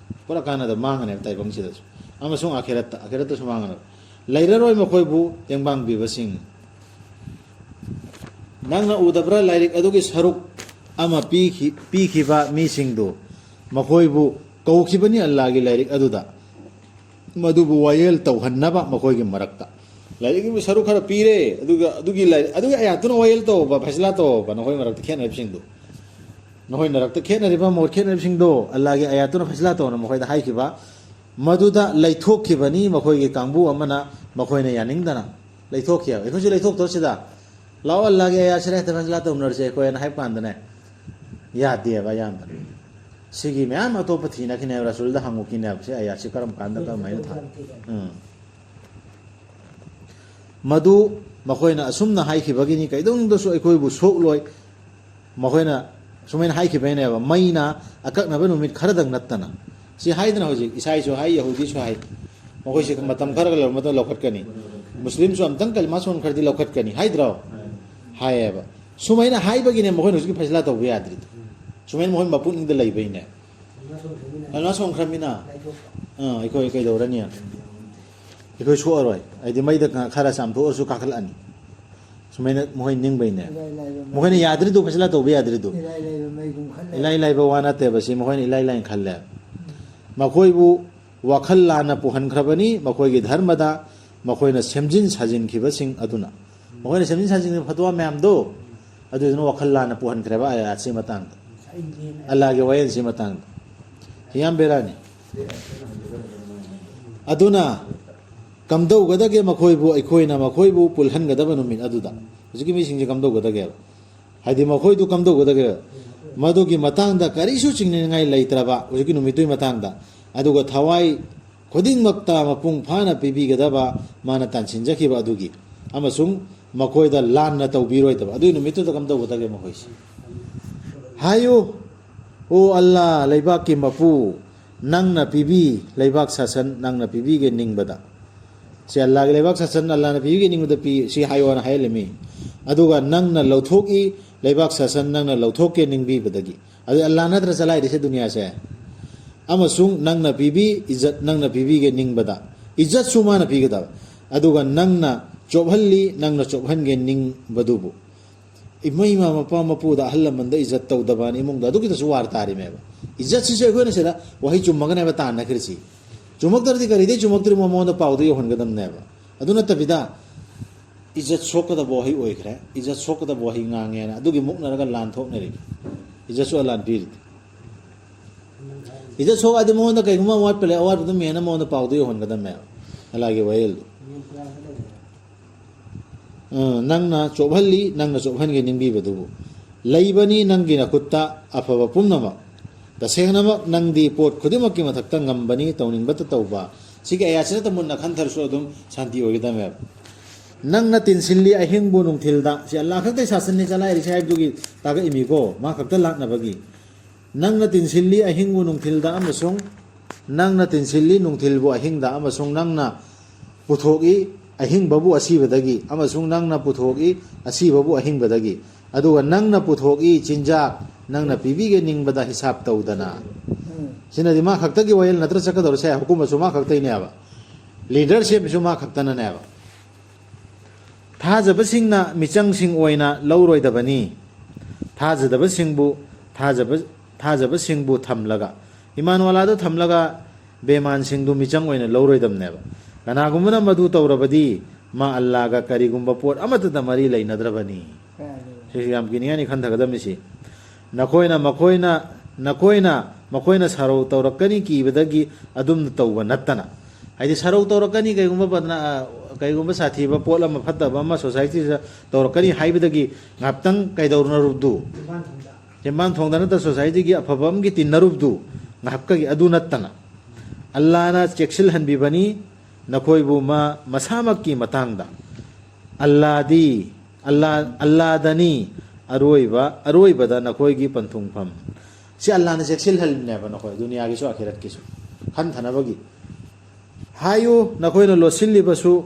ꯄꯨꯔꯥ ꯀꯥꯟꯅꯗꯕ, ꯃꯥꯡꯉꯅꯦꯕ ꯇꯥꯏꯕꯪꯁꯤꯗꯁꯨ ꯑꯃꯁꯨꯡ ꯑꯥꯈꯦꯔꯠꯇ, ꯑꯥꯈꯦꯔꯠꯇꯁꯨ ꯃꯥꯡꯉꯅꯦꯕ꯫ ꯂꯩꯔꯔꯣꯏ ꯃꯈꯣꯏꯕꯨ ꯇꯦꯡꯕꯥꯡꯕꯤꯕꯁꯤꯡ꯫ ꯅꯪꯅ ꯎꯗꯕ꯭ꯔꯥ ꯂꯥꯏꯔꯤꯛ ꯑꯗꯨꯒꯤ ꯁꯔꯨꯛ ꯑꯃ ꯄꯤꯈꯤ-, ꯄꯤꯈꯤꯕ ꯃꯤꯁꯤꯡꯗꯨ? ꯃꯈꯣꯏꯕꯨ ꯀꯧꯈꯤꯕꯅꯤ ꯑꯜꯂꯥꯒꯤ ꯂꯥꯏꯔꯤꯛ ꯑꯗꯨꯗ꯫ ꯃꯗꯨꯕꯨ ꯋꯥꯌꯦꯜ ꯇꯧꯍꯟꯅꯕ ꯃꯈꯣꯏꯒꯤ ꯃꯔꯛꯇ꯫ ꯂꯥꯏꯔꯤꯛꯀꯤ ꯁꯔꯨꯛ ꯈꯔ ꯄꯤꯔꯦ, ꯑꯗꯨꯒ ꯑꯗꯨꯒꯤ ꯂꯥꯏꯔꯤꯛ, ꯑꯗꯨꯒꯤ ꯑꯌꯥꯠꯇꯨꯅ ꯋꯥꯌꯦꯜ ꯇꯧꯕ, ꯐꯩꯁꯂꯥ ꯇꯧꯕ, ꯅꯈꯣꯏ ꯃꯔꯛꯇ ꯈꯦꯠꯅꯔꯤꯕꯁꯤꯡꯗꯨ꯫ ꯅꯈꯣꯏ ꯃꯔꯛꯇ ꯈꯦꯠꯅꯔꯤꯕ, ꯃꯣꯠ ꯈꯦꯠꯅꯔꯤꯕꯁꯤꯡꯗꯣ ꯑꯜꯂꯥꯒꯤ ꯑꯌꯥꯠꯇꯨꯅ ꯐꯩꯁꯂꯥ ꯇꯧꯅ ꯃꯈꯣꯏꯗ ꯍꯥꯏꯈꯤꯕ꯫ ꯃꯗꯨꯗ ꯂꯩꯊꯣꯛꯈꯤꯕꯅꯤ ꯃꯈꯣꯏꯒꯤ ꯀꯥꯡꯕꯨ ꯑꯃꯅ, ꯃꯈꯣꯏꯅ ꯌꯥꯅꯤꯡꯗꯅ ꯂꯩꯊꯣꯛꯈꯤꯕ꯫ ꯑꯩꯈꯣꯏꯁꯨ ꯂꯩꯊꯣꯛꯇ꯭ꯔꯣ ꯁꯤꯗ? ꯂꯥꯛꯑꯣ, ꯑꯜꯂꯥꯒꯤ ꯑꯌꯥꯠꯁꯤꯗ ꯍꯦꯛꯇ ꯐꯩꯁꯂꯥ ꯇꯧꯅꯔꯁꯦ ꯑꯩꯈꯣꯏꯅ ꯍꯥꯏꯕ ꯀꯥꯟꯗꯅꯦ, ꯌꯥꯗꯦꯕ ꯑꯌꯥꯝꯕꯅ꯫ ꯁꯤꯒꯤ ꯃꯌꯥꯝ ꯑꯇꯣꯞꯄ ꯊꯤꯅꯈꯤꯅꯦꯕ, ꯔꯁꯨꯜꯗ ꯍꯪꯉꯨꯈꯤꯅꯦꯕ, ꯁꯤ ꯑꯌꯥꯠꯁꯤ ꯀꯔꯝ ꯀꯥꯟꯗ ꯀꯔꯝꯍꯥꯏꯅ ꯊꯥ-, ꯎꯝ꯫ ꯃꯗꯨ ꯃꯈꯣꯏꯅ ꯑꯁꯨꯝꯅ ꯍꯥꯏꯈꯤꯕꯒꯤꯅꯤ, ꯀꯩꯗꯧꯅꯨꯡꯗꯁꯨ ꯑꯩꯈꯣꯏꯕꯨ ꯁꯣꯛꯂꯣꯏ꯫ ꯃꯈꯣꯏꯅ ꯁꯨꯃꯥꯏꯅ ꯍꯥꯏꯈꯤꯕꯩꯅꯦꯕ, "ꯃꯩꯅ ꯑꯀꯛꯅꯕ ꯅꯨꯃꯤꯠ ꯈꯔꯗꯪ ꯅꯠꯇꯅ"꯫ ꯁꯤ ꯍꯥꯏꯗꯅ ꯍꯧꯖꯤꯛ ꯏꯁꯥꯏꯁꯨ ꯍꯥꯏ, ꯌꯍꯨꯗꯤꯁꯨ ꯍꯥꯏ, "ꯃꯈꯣꯏꯁꯦ ꯃꯇꯝ ꯈꯔꯒ ꯂꯧꯔꯕ ꯃꯇꯨꯡꯗ ꯂꯧꯈꯠꯀꯅꯤ, ꯃꯨꯁꯂꯤꯝꯁꯨ ꯑꯝꯇꯪ ꯀꯂꯤꯃꯥ ꯁꯣꯟꯈ꯭ꯔꯗꯤ ꯂꯧꯈꯠꯀꯅꯤ" ꯍꯥꯏꯗ꯭ꯔꯣ? ꯍꯥꯏꯌꯦꯕ꯫ ꯁꯨꯃꯥꯏꯅ ꯍꯥꯏꯕꯒꯤꯅꯦ ꯃꯈꯣꯏꯅ ꯍꯧꯖꯤꯛꯀꯤ ꯐꯩꯁꯂꯥ ꯇꯧꯕ ꯌꯥꯗ꯭ꯔꯤꯗꯣ꯫ ꯁꯨꯃꯥꯏꯅ ꯃꯈꯣꯏ ꯃꯄꯨꯛꯅꯤꯡꯗ ꯂꯩꯕꯩꯅꯦ꯫ ꯀꯂꯤꯃꯥ ꯁꯣꯟꯈ꯭ꯔꯃꯤꯅ, ꯑꯥ, ꯑꯩꯈꯣꯏ ꯀꯩꯗꯧꯔꯅꯤ? ꯑꯩꯈꯣꯏ ꯁꯣꯛꯑꯔꯣꯏ, ꯍꯥꯏꯗꯤ ꯃꯩꯗ ꯈꯔ ꯆꯥꯝꯊꯣꯛꯑꯁꯨ ꯀꯥꯈꯠꯂꯛꯑꯅꯤ꯫ ꯁꯨꯃꯥꯏꯅ ꯃꯈꯣꯏ ꯅꯤꯡꯕꯩꯅꯦ꯫ ꯏꯂꯥꯏ ꯂꯥꯏꯕ ꯃꯩ-, ꯃꯈꯣꯏꯅ ꯌꯥꯗ꯭ꯔꯤꯗꯨ ꯐꯩꯁꯂꯥ ꯇꯧꯕ ꯌꯥꯗ꯭ꯔꯤꯗꯨ꯫ ꯏꯂꯥꯏ ꯂꯥꯏꯕ ꯃꯩꯒꯨꯝ ꯈꯜꯂꯦ꯫ ꯏꯂꯥꯏ ꯂꯥꯏꯕ ꯋꯥ ꯅꯠꯇꯦꯕ ꯁꯤ, ꯃꯈꯣꯏꯅ ꯏꯂꯥꯏ ꯂꯥꯏꯅ ꯈꯜꯂꯦ꯫ ꯃꯈꯣꯏꯕꯨ ꯋꯥꯈꯜ ꯂꯥꯟꯅ ꯄꯨꯍꯟꯈ꯭ꯔꯕꯅꯤ ꯃꯈꯣꯏꯒꯤ ꯙꯔꯃꯗ, ꯃꯈꯣꯏꯅ ꯁꯦꯝꯖꯤꯟ ꯁꯥꯖꯤꯟꯈꯤꯕꯁꯤꯡ ꯑꯗꯨꯅ꯫ ꯃꯈꯣꯏꯅ ꯁꯦꯝꯖꯤꯟ ꯁꯥꯖꯤꯟꯈꯤꯕ ꯐꯠꯋꯥ ꯃꯌꯥꯝꯗꯣ, ꯑꯗꯨꯗꯨꯅ ꯋꯥꯈꯜ ꯂꯥꯟꯅ ꯄꯨꯍꯟꯈ꯭ꯔꯦꯕ ꯑꯥꯌꯥꯠꯁꯤ ꯃꯇꯥꯡꯗ, ꯑꯜꯂꯥꯍꯒꯤ ꯋꯥꯌꯦꯜꯁꯤ ꯃꯇꯥꯡꯗ꯫ ꯁꯤ ꯌꯥꯝ ꯕꯦꯔꯥꯅꯤ꯫ ꯑꯗꯨꯅ ꯀꯝꯗꯧꯒꯗꯒꯦ ꯃꯈꯣꯏꯕꯨ, ꯑꯩꯈꯣꯏꯅ ꯃꯈꯣꯏꯕꯨ ꯄꯨꯜꯍꯟꯒꯗꯕ ꯅꯨꯃꯤꯠ ꯑꯗꯨꯗ? ꯍꯧꯖꯤꯛꯀꯤ ꯃꯤꯁꯤꯡꯁꯦ ꯀꯝꯗꯧꯒꯗꯒꯦꯕ? ꯍꯥꯏꯗꯤ ꯃꯈꯣꯏꯗꯨ ꯀꯝꯗꯧꯒꯗꯒꯦ? ꯃꯗꯨꯒꯤ ꯃꯇꯥꯡꯗ ꯀꯔꯤꯁꯨ ꯆꯤꯡꯅꯅꯤꯡꯉꯥꯏ ꯂꯩꯇ꯭ꯔꯕ ꯍꯧꯖꯤꯛꯀꯤ ꯅꯨꯃꯤꯠꯇꯨꯒꯤ ꯃꯇꯥꯡꯗ, ꯑꯗꯨꯒ ꯊꯋꯥꯏ ꯈꯨꯗꯤꯡꯃꯛꯇ ꯃꯄꯨꯡ ꯐꯥꯅ ꯄꯤꯕꯤꯒꯗꯕ ꯃꯥꯅ ꯇꯥꯟꯁꯤꯟꯖꯈꯤꯕ ꯑꯗꯨꯒꯤ, ꯑꯃꯁꯨꯡ ꯃꯈꯣꯏꯗ ꯂꯥꯟꯅ ꯇꯧꯕꯤꯔꯣꯏꯗꯕ꯫ ꯑꯗꯨꯒꯤ ꯅꯨꯃꯤꯠꯇꯨꯗ ꯀꯝꯗꯧꯒꯗꯒꯦ ꯃꯈꯣꯏꯁꯤ? ꯍꯥꯏꯌꯨ, "ꯑꯣ ꯑꯜꯂꯥ, ꯂꯩꯕꯥꯛꯀꯤ ꯃꯄꯨ, ꯅꯪꯅ ꯄꯤꯕꯤ, ꯂꯩꯕꯥꯛ ꯁꯥꯁꯟ ꯅꯪꯅ ꯄꯤꯕꯤꯒꯦ ꯅꯤꯡꯕꯗ"꯫ ꯁꯤ ꯑꯜꯂꯥꯒꯤ ꯂꯩꯕꯥꯛ ꯁꯥꯁꯟ ꯑꯜꯂꯥꯅ ꯄꯤꯕꯤꯒꯦ ꯅꯤꯡꯕꯗ ꯄꯤ, ꯁꯤ ꯍꯥꯏꯌꯣꯅ ꯍꯥꯏꯍꯜꯂꯝꯃꯤ꯫ ꯑꯗꯨꯒ "ꯅꯪꯅ ꯂꯧꯊꯣꯛꯏ, ꯂꯩꯕꯥꯛ ꯁꯥꯁꯟ ꯅꯪꯅ ꯂꯧꯊꯣꯛꯀꯦ ꯅꯤꯡꯕꯤꯕꯗꯒꯤ"꯫ ꯑꯗꯨ ꯑꯜꯂꯥ ꯅꯠꯇ꯭ꯔ ꯆꯂꯥꯏꯔꯤꯁꯦ ꯗꯨꯅꯤꯌꯥꯁꯦ? "ꯑꯃꯁꯨꯡ ꯅꯪꯅ ꯄꯤꯕꯤ, ꯏꯖꯠ ꯅꯪꯅ ꯄꯤꯕꯤꯒꯦ ꯅꯤꯡꯕꯗ", ꯏꯖꯠꯁꯨ ꯃꯥꯅ ꯄꯤꯒꯗꯕ꯫ "ꯑꯗꯨꯒ ꯅꯪꯅ ꯆꯣꯞꯍꯜꯂꯤ, ꯅꯪꯅ ꯆꯣꯞꯍꯟꯒꯦ ꯅꯤꯡꯕꯗꯨꯕꯨ"꯫ ꯏꯃꯩꯃ ꯃꯄꯥ ꯃꯄꯨꯗ, ꯑꯍꯜ ꯂꯃꯟꯗ ꯏꯖꯠ ꯇꯧꯗꯕꯅ ꯏꯃꯨꯡꯗ, ꯑꯗꯨꯒꯤꯗꯁꯨ ꯋꯥꯔ ꯇꯥꯔꯤꯃꯦꯕ꯫ ꯏꯖꯠꯁꯤꯁꯨ ꯑꯩꯈꯣꯏꯅ ꯁꯤꯗ ꯋꯥꯍꯩ ꯆꯨꯝꯃꯒꯅꯦꯕ ꯇꯥꯟꯅꯈ꯭ꯔꯤꯁꯤ꯫ ꯆꯨꯝꯃꯛꯇ꯭ꯔꯗꯤ ꯀꯔꯤꯗꯩ ꯆꯨꯝꯃꯛꯇ꯭ꯔꯤꯃꯣ ꯃꯉꯣꯟꯗ ꯄꯥꯎꯗꯣ ꯌꯧꯍꯟꯒꯗꯕꯅꯦꯕ꯫ ꯑꯗꯨ ꯅꯠꯇꯕꯤꯗ ꯏꯖꯠ ꯁꯣꯛꯀꯗꯕ ꯋꯥꯍꯩ ꯑꯣꯏꯈ꯭ꯔꯦ, ꯏꯖꯠ ꯁꯣꯛꯀꯗꯕ ꯋꯥꯍꯩ ꯉꯥꯡꯉꯦꯅ ꯑꯗꯨꯒꯤ ꯃꯨꯛꯅꯔꯒ ꯂꯥꯟ ꯊꯣꯛꯅꯔꯤ꯫ ꯏꯖꯠꯁꯨ ꯑꯂꯥꯟ ꯄꯤꯔꯤ꯫ ꯏꯖꯠ ꯁꯣꯛꯑꯗꯤ ꯃꯉꯣꯟꯗ ꯀꯩꯒꯨꯝꯕ ꯑꯋꯥꯠꯄ ꯂꯩ, ꯑꯋꯥꯠꯄꯗꯨ ꯃꯦꯟꯅ ꯃꯉꯣꯟꯗ ꯄꯥꯎꯗꯣ ꯌꯧꯍꯟꯒꯗꯕꯅꯦꯕ ꯑꯜꯂꯥꯒꯤ ꯋꯥꯌꯦꯜꯗꯨ꯫ ꯑ, "ꯅꯪꯅ ꯆꯣꯞꯍꯜꯂꯤ, ꯅꯪꯅ ꯆꯣꯞꯍꯟꯒꯦ ꯅꯤꯡꯕꯤꯕꯗꯨꯕꯨ꯫ ꯂꯩꯕꯅꯤ ꯅꯪꯒꯤ ꯅꯈꯨꯠꯇ ꯑꯐꯕ ꯄꯨꯝꯅꯃꯛ꯫ ꯇꯁꯦꯡꯅꯃꯛ ꯅꯪꯗꯤ ꯄꯣꯠ ꯈꯨꯗꯤꯡꯃꯛꯀꯤ ꯃꯊꯛꯇ ꯉꯝꯕꯅꯤ, ꯇꯧꯅꯤꯡꯕꯇ ꯇꯧꯕ"꯫ ꯁꯤꯒꯤ ꯑꯌꯥꯠꯁꯤ ꯅꯠꯇ ꯃꯨꯟꯅ ꯈꯟꯊꯔꯁꯨ ꯑꯗꯨꯝ ꯁꯥꯟꯇꯤ ꯑꯣꯏꯒꯗꯕꯅꯦꯕ꯫ "ꯅꯪꯅ ꯇꯤꯟꯁꯤꯜꯂꯤ ꯑꯍꯤꯡꯕꯨ ꯅꯨꯡꯊꯤꯜꯗ"꯫ ꯁꯤ ꯑꯜꯂꯥ ꯈꯛꯇ ꯁꯥꯁꯟꯅꯤ ꯆꯂꯥꯏꯔꯤꯁꯦ ꯍꯥꯏꯕꯗꯨꯒꯤ ꯇꯥꯛꯂꯛꯏꯃꯤꯀꯣ, ꯃꯥ ꯈꯛꯇ ꯂꯥꯠꯅꯕꯒꯤ꯫ "ꯅꯪꯅ ꯇꯤꯟꯁꯤꯜꯂꯤ ꯑꯍꯤꯡꯕꯨ ꯅꯨꯡꯊꯤꯜꯗ ꯑꯃꯁꯨꯡ ꯅꯪꯅ ꯇꯤꯟꯁꯤꯜꯂꯤ ꯅꯨꯡꯊꯤꯜꯕꯨ ꯑꯍꯤꯡꯗ, ꯑꯃꯁꯨꯡ ꯅꯪꯅ ꯄꯨꯊꯣꯛꯏ ꯑꯍꯤꯡꯕꯕꯨ ꯑꯁꯤꯕꯗꯒꯤ, ꯑꯃꯁꯨꯡ ꯅꯪꯅ ꯄꯨꯊꯣꯛꯏ ꯑꯁꯤꯕꯕꯨ ꯑꯍꯤꯡꯕꯗꯒꯤ, ꯑꯗꯨꯒ ꯅꯪꯅ ꯄꯨꯊꯣꯛꯏ ꯆꯤꯟꯖꯥꯛ, ꯅꯪꯅ ꯄꯤꯕꯤꯒꯦ ꯅꯤꯡꯕꯗ ꯍꯤꯁꯥꯞ ꯇꯧꯗꯅ"꯫ ꯎꯝ꯫ ꯁꯤꯅꯗꯤ ꯃꯥ ꯈꯛꯇꯒꯤ ꯋꯥꯌꯦꯜ ꯅꯠꯇ꯭ꯔ ꯆꯠꯀꯗꯧꯔꯤꯁꯦ? ꯍꯨꯀꯨꯝꯃꯁꯨ ꯃꯥ ꯈꯛꯇꯩꯅꯦꯕ꯫ ꯂꯤꯗꯔꯁꯤꯞꯁꯨ ꯃꯥ ꯈꯛꯇꯅꯅꯦꯕ꯫ ꯊꯥꯖꯕꯁꯤꯡꯅ ꯃꯤꯆꯪꯁꯤꯡ ꯑꯣꯏꯅ ꯂꯧꯔꯣꯏꯗꯕꯅꯤ꯫ ꯊꯥꯖꯗꯕꯁꯤꯡꯕꯨ ꯊꯥꯖꯕ ꯊꯥꯖꯕꯁꯤꯡꯕꯨ ꯊꯝꯂꯒ, ꯏꯃꯥꯟꯋꯥꯂꯥꯗꯨ ꯊꯝꯂꯒ ꯕꯦꯃꯥꯟꯁꯤꯡꯗꯨ ꯃꯤꯆꯪ ꯑꯣꯏꯅ ꯂꯧꯔꯣꯏꯗꯕꯅꯦꯕ꯫ ꯀꯅꯥꯒꯨꯝꯕꯅ ꯃꯗꯨ ꯇꯧꯔꯕꯗꯤ ꯃꯥ ꯑꯜꯂꯥꯒ ꯀꯔꯤꯒꯨꯝꯕ ꯄꯣꯠ ꯑꯃꯠꯇꯗ ꯃꯔꯤ ꯂꯩꯅꯗ꯭ꯔꯕꯅꯤ꯫ ꯁꯤꯁꯨ ꯌꯥꯝ ꯀꯤꯅꯤꯡꯉꯥꯏꯅꯤ ꯈꯟꯊꯒꯗꯕꯅꯤꯁꯤ꯫ ꯅꯈꯣꯏꯅ ꯃꯈꯣꯏꯅ ꯅꯈꯣꯏꯅ ꯃꯈꯣꯏꯅ ꯁꯥꯔꯧ ꯇꯧꯔꯛꯀꯅꯤ ꯀꯤꯕꯗꯒꯤ ꯑꯗꯨꯝ ꯇꯧꯕ ꯅꯠꯇꯅ, ꯍꯥꯏꯗꯤ ꯁꯥꯔꯧ ꯇꯧꯔꯛꯀꯅꯤ, ꯀꯩꯒꯨꯝꯕ ꯕꯗꯅꯥ-, ꯀꯩꯒꯨꯝꯕ ꯁꯥꯊꯤꯕ ꯄꯣꯠ ꯑꯃ, ꯐꯠꯇꯕ ꯑꯃ ꯁꯣꯁꯥꯏꯇꯤꯗ ꯇꯧꯔꯛꯀꯅꯤ ꯍꯥꯏꯕꯗꯒꯤ ꯉꯥꯏꯍꯥꯛꯇꯪ ꯀꯩꯗꯧꯅꯔꯨꯕꯗꯨ? ꯆꯤꯝꯕꯥꯟ ꯊꯣꯡꯗ ꯅꯠꯇ ꯁꯣꯁꯥꯏꯇꯤꯒꯤ ꯑꯐꯕ ꯑꯃꯒꯤ ꯇꯤꯟꯅꯔꯨꯕꯗꯨ ꯉꯥꯏꯍꯥꯛꯀꯒꯤ ꯑꯗꯨ ꯅꯠꯇꯅ, ꯑꯜꯂꯥꯅ ꯆꯦꯛꯁꯤꯜꯍꯟꯕꯤꯕꯅꯤ ꯅꯈꯣꯏꯕꯨ ꯃꯥ ꯃꯁꯥꯃꯛꯀꯤ ꯃꯇꯥꯡꯗ꯫ ꯑꯜꯂꯥꯗꯤ, ꯑꯜꯂꯥ, ꯑꯜꯂꯥꯗꯅꯤ ꯑꯔꯣꯏꯕ, ꯑꯔꯣꯏꯕꯗ ꯅꯈꯣꯏꯒꯤ ꯄꯟꯊꯨꯡꯐꯝ꯫ ꯁꯤ ꯑꯜꯂꯥꯅ ꯆꯦꯛꯁꯤꯜꯍꯜꯂꯤꯅꯦꯕ ꯅꯈꯣꯏ, ꯗꯨꯅꯤꯌꯥꯒꯤꯁꯨ ꯑꯈꯤꯔꯠꯀꯤꯁꯨ ꯈꯟꯊꯅꯕꯒꯤ꯫ ꯍꯥꯏꯌꯨ, ꯅꯈꯣꯏꯅ ꯂꯣꯠꯁꯤꯜꯂꯤꯕꯁꯨ,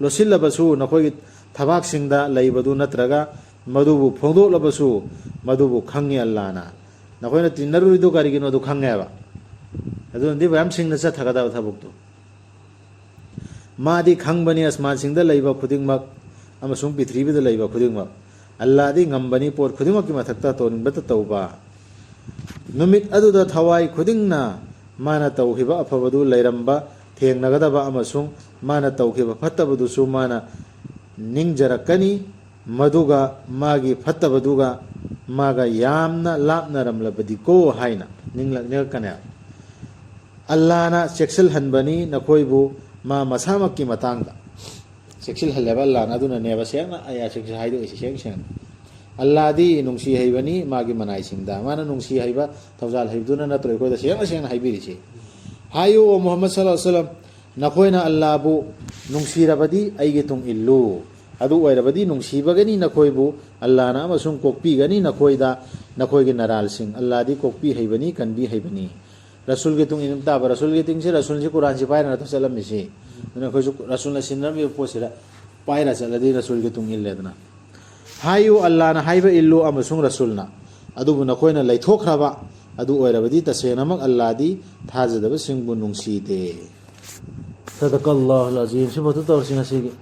ꯂꯣꯠꯁꯤꯜꯂꯕꯁꯨ ꯅꯈꯣꯏꯒꯤ ꯊꯕꯥꯛꯁꯤꯡꯗ ꯂꯩꯕꯗꯨ ꯅꯠꯇ꯭ꯔꯒ ꯃꯗꯨꯕꯨ ꯐꯣꯡꯗꯣꯛꯂꯕꯁꯨ ꯃꯗꯨꯕꯨ ꯈꯪꯉꯤ ꯑꯜꯂꯥꯅ꯫ ꯅꯈꯣꯏꯅ ꯇꯤꯟꯅꯔꯨꯔꯤꯗꯨ ꯀꯔꯤꯒꯤꯅꯣ ꯑꯗꯨ ꯈꯪꯉꯦꯕ꯫ ꯑꯗꯨꯅꯗꯤ ꯃꯌꯥꯝ ꯁꯤꯡꯅ ꯆꯠꯊꯒꯗꯕ ꯊꯕꯛꯇꯨ꯫ ꯃꯥꯗꯤ ꯈꯪꯕꯅꯤ ꯑꯁꯃꯥꯟꯁꯤꯡꯗ ꯂꯩꯕ ꯈꯨꯗꯤꯡꯃꯛ ꯑꯃꯁꯨꯡ ꯄ꯭ꯔꯤꯊꯤꯕꯤꯗ ꯂꯩꯕ ꯈꯨꯗꯤꯡꯃꯛ꯫ ꯑꯜꯂꯥꯗꯤ ꯉꯝꯕꯅꯤ ꯄꯣꯠ ꯈꯨꯗꯤꯡꯃꯛꯀꯤ ꯃꯊꯛꯇ ꯇꯧꯅꯤꯡꯕꯇ ꯇꯧꯕ꯫ ꯅꯨꯃꯤꯠ ꯑꯗꯨꯗ ꯊꯋꯥꯏ ꯈꯨꯗꯤꯡꯅ ꯃꯥꯅ ꯇꯧꯈꯤꯕ ꯑꯐꯕꯗꯨ ꯂꯩꯔꯝꯕ ꯊꯦꯡꯅꯒꯗꯕ ꯑꯃꯁꯨꯡ ꯃꯥꯅ ꯇꯧꯈꯤꯕ ꯐꯠꯇꯕꯗꯨꯁꯨ ꯃꯥꯅ ꯅꯤꯡꯖꯔꯛꯀꯅꯤ, ꯃꯗꯨꯒ ꯃꯥꯒꯤ ꯐꯠꯇꯕꯗꯨꯒ ꯃꯥꯒ ꯌꯥꯝꯅ ꯂꯥꯞꯅꯔꯝꯂꯕꯗꯤꯀꯣ ꯍꯥꯏꯅ ꯅꯤꯡꯂꯛ-, ꯅꯤꯡꯂꯛꯀꯅꯦꯕ꯫ ꯑꯜꯂꯥꯅ ꯆꯦꯛꯁꯤꯜꯍꯟꯕꯅꯤ ꯅꯈꯣꯏꯕꯨ ꯃꯥ ꯃꯁꯥꯃꯛꯀꯤ ꯃꯇꯥꯡꯗ꯫ ꯆꯦꯛꯁꯤꯜꯍꯜꯂꯦꯕ ꯑꯜꯂꯥꯅ, ꯑꯗꯨꯅꯅꯦꯕ ꯁꯦꯡꯅ ꯑꯌꯥ ꯆꯦꯛꯁꯤꯜ ꯍꯥꯏꯗꯣꯛꯏꯁꯤ ꯁꯦꯡ ꯁꯦꯡꯅ꯫ ꯑꯜꯂꯥꯗꯤ ꯅꯨꯡꯁꯤ ꯍꯩꯕꯅꯤ ꯃꯥꯒꯤ ꯃꯅꯥꯏꯁꯤꯡꯗ꯫ ꯃꯥꯅ ꯅꯨꯡꯁꯤ ꯍꯩꯕ ꯊꯧꯖꯥꯜ ꯍꯩꯕꯗꯨꯅ ꯅꯠꯇ꯭ꯔꯣ ꯑꯩꯈꯣꯏꯗ ꯁꯦꯡꯅ ꯁꯦꯡꯅ ꯍꯥꯏꯕꯤꯔꯤꯁꯤ? ꯍꯥꯏꯌꯨ, ꯑꯣ ꯃꯨꯍꯝꯃꯗ ꯁꯜꯂꯜꯂꯥꯍꯨ ꯑꯂꯩꯍꯤ ꯋꯥꯁꯜꯂꯝ, ꯅꯈꯣꯏꯅ ꯑꯜꯂꯥꯕꯨ ꯅꯨꯡꯁꯤꯔꯕꯗꯤ ꯑꯩꯒꯤ ꯇꯨꯡ ꯏꯜꯂꯨ꯫ ꯑꯗꯨ ꯑꯣꯏꯔꯕꯗꯤ ꯅꯨꯡꯁꯤꯕꯒꯅꯤ ꯅꯈꯣꯏꯕꯨ ꯑꯜꯂꯥꯅ ꯑꯃꯁꯨꯡ ꯀꯣꯛꯄꯤꯒꯅꯤ ꯅꯈꯣꯏꯗ ꯅꯈꯣꯏꯒꯤ ꯅꯔꯥꯜꯁꯤꯡ꯫ ꯑꯜꯂꯥꯗꯤ ꯀꯣꯛꯄꯤ ꯍꯩꯕꯅꯤ, ꯀꯟꯕꯤ ꯍꯩꯕꯅꯤ꯫ ꯔꯁꯨꯜꯒꯤ ꯇꯨꯡ ꯏꯟꯕ ꯇꯥꯕ꯫ ꯔꯁꯨꯜꯒꯤ ꯇꯤꯡꯁꯤ, ꯔꯁꯨꯜꯁꯤ ꯀꯨꯔꯥꯟꯁꯤ ꯄꯥꯏꯔ ꯅꯠꯇ꯭ꯔꯣ ꯆꯠꯂꯝꯃꯤꯁꯤ? ꯑꯗꯨꯅ ꯑꯩꯈꯣꯏꯁꯨ ꯔꯁꯨꯜꯅ ꯁꯤꯟꯅꯔꯝꯃꯤꯕ ꯄꯣꯠꯁꯤꯗ ꯄꯥꯏꯔ ꯆꯠꯂꯗꯤ ꯔꯁꯨꯜꯒꯤ ꯇꯨꯡ ꯏꯜꯂꯦꯗꯅ꯫ ꯍꯥꯏꯌꯨ, ꯑꯜꯂꯥꯅ ꯍꯥꯏꯕ ꯏꯜꯂꯨ ꯑꯃꯁꯨꯡ ꯔꯁꯨꯜꯅ꯫ ꯑꯗꯨꯕꯨ ꯅꯈꯣꯏꯅ ꯂꯩꯊꯣꯛꯈ꯭ꯔꯕ ꯑꯗꯨ ꯑꯣꯏꯔꯕꯗꯤ ꯇꯁꯦꯡꯅꯃꯛ ꯑꯜꯂꯥꯗꯤ ꯊꯥꯖꯗꯕꯁꯤꯡꯕꯨ ꯅꯨꯡꯁꯤꯗꯦ꯫ ꯁꯗꯀꯜꯂꯥꯍꯨꯜ ꯑꯖꯤꯝ꯫ ꯁꯤꯐꯥꯎꯗ ꯇꯧꯔꯁꯤ ꯉꯁꯤꯒꯤ꯫